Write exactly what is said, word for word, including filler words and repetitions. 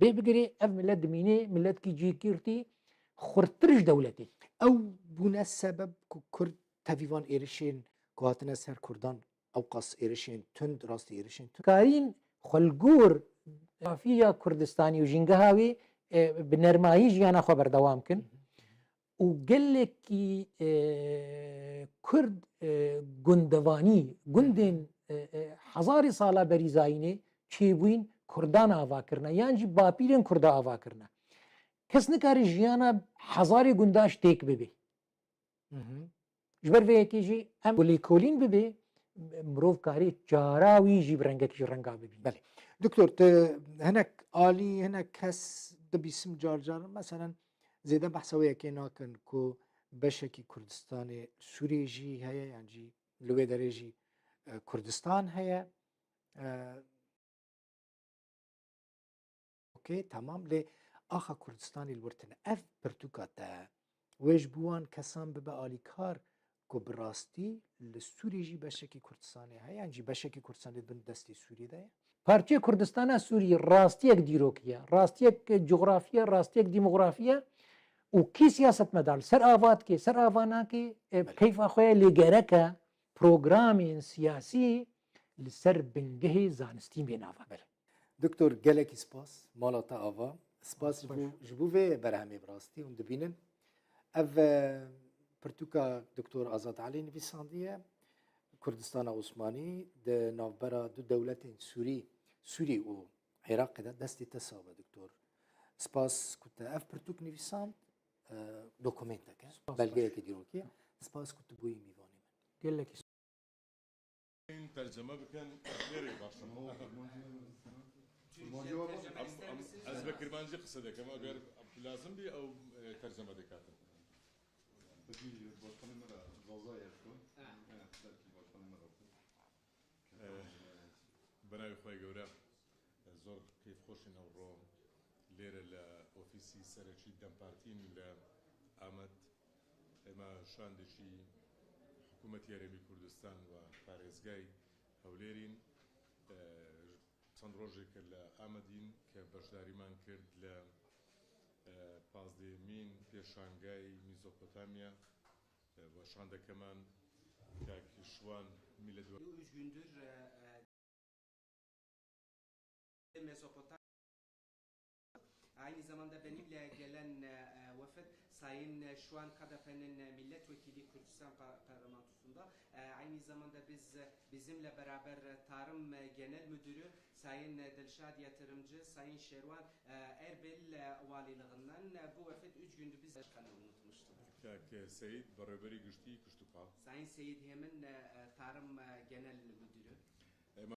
pê bigirê, ev milet dimînê miletkî cîgirtî, xurttir ji dewletê. Ew bûne sebeb ku Kurd tevî van êrişên ku hatine ser Kurdan, ewqas êrişên tund, rastî êrişên tund. Karîn xwe li gor coxrafya Kurdistanê û jîngeha wê, e, bi nermayî jiyana xwe berdewam kin. Û gelekî, e, Kurd, e, gundevanî, gundên, e, e, hezarê sala berî zayînê çêbûyîn Kurdan ava kirine, yan jî bapîrên Kurda ava kirine. Kes nikare jiyana hezarê gundan ji têk bibe. Ji ber vê yekê jî em lêkolîn bibe, mirov karê çara wî jî bi rengekî ji renga bibîne. Belê. Doktor, tu hinek alî, hinek kes dibîsim car car, meselen, zêde behsa wê yekê nakin ku beşekî Kurdistanê Sûriyê jî heye, yan jî li wê derê jî, e, Kurdistan heye. E, Okey, temam. Lê axa Kurdistanê li wir tune. Ev pirtûka te wê ji bo wan kesan bibe alîkar ku bi rastî li Sûriyê jî beşekî Kurdistanê heye, yan jî beşekî Kurdistanê di bin destê Sûriyê de ye? Parçeyê Kurdistana Sûriyê rastiyek dîrokî ye, rastiyek cografî ye, rastiyek demografî ye û kî siyasetmedar li ser ava dike, ser ava nake, e, Belê. keyfa xwe ye, lê gerek e programên siyasî li ser bingehê zanistî bên ava. Belê. Doktor, gelekî spas. Mala te ava. Spas ji bo, ji bo vê berhemê bi rastî hûn dibînin. Ev, e, pirtûka Doktor Azad Elî nivîsandiye. Kurdistana Osmanî di navbera du dewletên Sûrî, Sûrî û Iraqê de. Destê te sax be Doktor. Spas ku te ev pirtûk nivîsand, e, dokumentek e, Spas, belgeyeke dîrokî ye. Spas ku tu bûyî mîvanê min. Gelekî Terceme bikin, lêrê baş e. Em, em, ez bi kirmancî qise dikim, eger lazim bî ew, e, terceme dikatin. Peki başkanê me re Zaza ye ku? Ha. He, belkî başkanê me re ku? E, bi navê Xwedê Gewre. Zor keyfxweş in ewro lêre li ofîsî serekî DEM Partî in li Amed. Ême şandekî Hikûmetî Herêmî Kurdistan we parêzgay Hewlêr in. E, çend rojêk li Amed in ke beşdarî man kird li, e, pazdehemîn pêşangay Mezopotamya, e, we şandeke man kak Şiwan Mîlet we. Üç gündür, e, e, Mezopotamya. Aynı zamanda benimle gelen, e, e, wefd Sayın, e, Şuan Kadepe'nin, e, milletvekili Kürdistan Pa-, Parlamentosu'nda. E, aynı zamanda biz, e, bizimle beraber, e, Tarım, e, Genel Müdürü Sayın, e, Dilşad Yatırımcı, Sayın Şerwan, e, Erbil, e, Valiliğinden. E, bu wefd üç gündü biz başkanı unutmuştum. Kak Seyîd, bereberî giştî kuştu pa. Sayın Seyit Hemin, e,